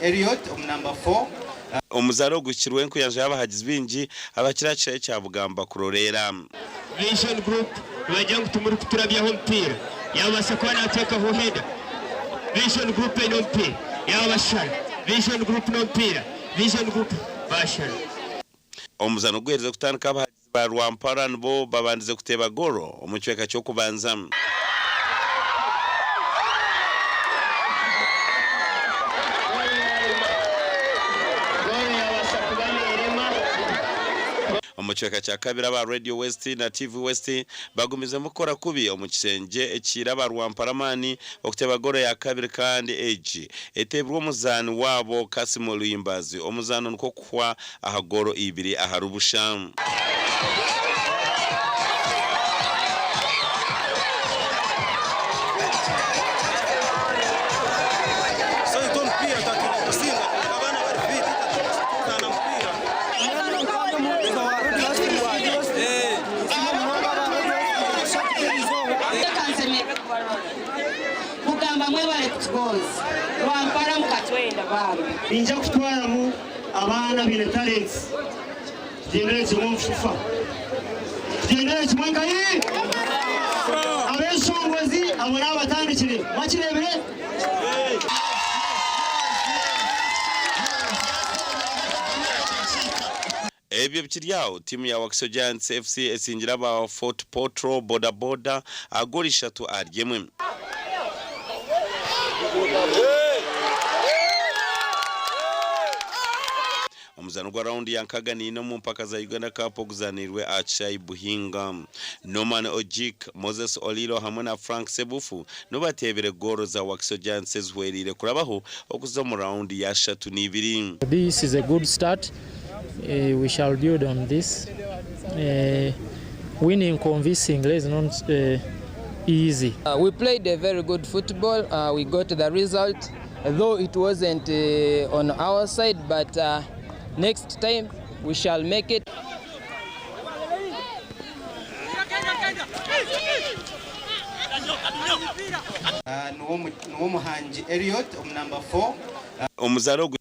Elliot omu namba 4. Omuzaano oguhikirwe enkuyanja y'abahagizi baingi abakira aha kishaayi kya Bugamba kuroreera. Vision Group nibagira ngu timurikuturabyaho omupiira, yaabaasa kuba naateekaho header. Vision Group eine omupiira, yaabashara. Vision Group n'omupiira, Vision Group baashara. Omuzaano guherize kutandika abahagizi ba Rwampara nibo babandize kuteeba goolo omu kicweka ky'okubanza. Omu kicweka kya kabiri aba Radio West na TV West bagumizemu kukora kubi omu kishengye ekihaire aba Rwampara amaani okuteeba goolo ya kabiri kandi egi eteebirwe omuzaani waabo Kassim Luyimbazi. Omuzaano nikwo kuhwa aha goolo ibiri ahari busha. Reka nsemererwe kubarora. Kugamba mwebare kutugonza. Rwampara mukatwenda bambi. Ninja kutwaramu abaana abaine talents tugyendere kimwe omu FUFA. Tugyendere kimwe nkahi? Abeshongozi abo nabatandikire. Mwakirebire? Ebyo bikiri aho, tiimu ya Wakiso Giants FC esingire aba Fort Portal Boda Boda aha goolo ishatu ahari emwe. Omuzaano gwa rawundi ya nkaga neina omu mpaka za Uganda Cup oguzaaniirwe aha kishaayi Buhinga. Norman Ojik, Moses Olilo hamwe na Frank Sebufu nibo bateebire goolo za Wakiso Giants ezihwereire kurabaho okuza omu rawundi ya ashatu n'eibiri. This is a good start, we shall build on this. Winning convincingly is not easy. We played a very good football, we got the result though it wasn't on our side but next time we shall make it. Niwe Omuhangi Elliot omu namba 4. Omuzaano ogu.